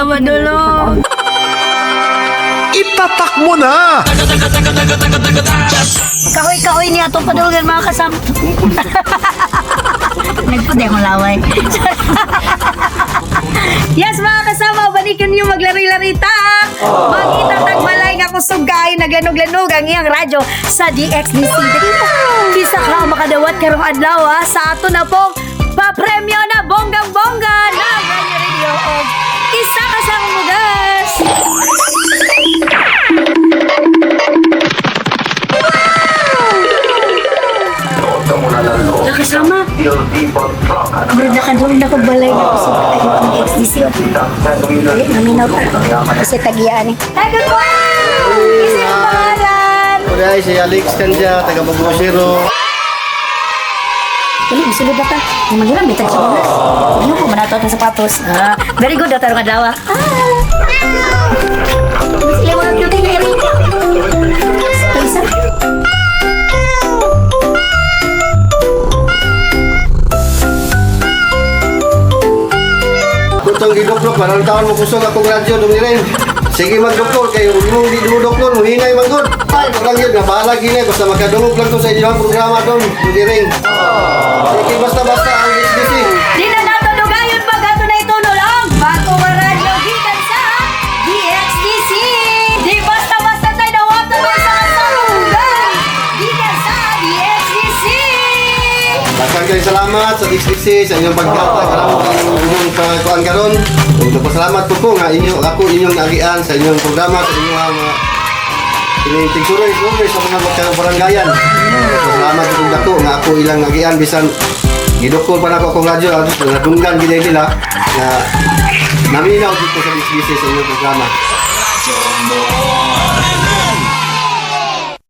Madulog. Itatak mo na! Kahoy-kahoy niya itong padulgan, mga kasama. Nagpudi akong laway. Yes, mga kasama, balikan niyo maglari-lari ta. Magita tagbalay nga kusog kaayo naglanog-lanog ang iyang radyo sa DXDC. Dali po. Bisa ka makadawat karong adlaw ah, sa ato na pong papremyo na bonggang-bongga na brand new radio og isa ka sa bugas. Nakasama. Murag nakadulog na ko balay na kusog kaayo ang DXDC. Dali, naminaw ta. Kasi tagiyaan eh. Hi, good morning! Isa yung pangalan. Oday, si Alex Kanja, taga Bagosero. Dali, musulod na ta. Ang maghiram, bitag sa bulas. Hindi ko manatot ng sapatos. Ah, very good, daw tarong adlaw. Ah. Sila mga cute na rin. Isa. Kutong giduklok, parang taon mo kusog akong radyo dumirin. Sige magdoktor, kayo imong di dumudoktor, muhinay man gud. Ay, parang yun, nga bahala ginay, basta makadungog lang ko sa inyong programa doon, dumirin. Sige, basta-basta ang SBC. Di na nato dugayon pag ato na itunol ang bago nga radyo gikan sa DXDC. Di basta-basta tayo dawaton ng isa ka sabungan gikan sa DXDC. Daghang kayong salamat sa DXDC, sa inyong pagkatag, alam mo ang inyong pagkuan karon. Ug nagpasalamat ko po nga inyo, ako inyong naagian sa inyong programa, sa inyong mga inyong tigsuroy, suroy sa mga baranggayan. Salamat ko dako nga ako ilang nagian bisan gidukol pa nako akong radyo, ato nadunggan gid nila nga naminaw dito sa DXDC sa inyong programa. Radyo mo.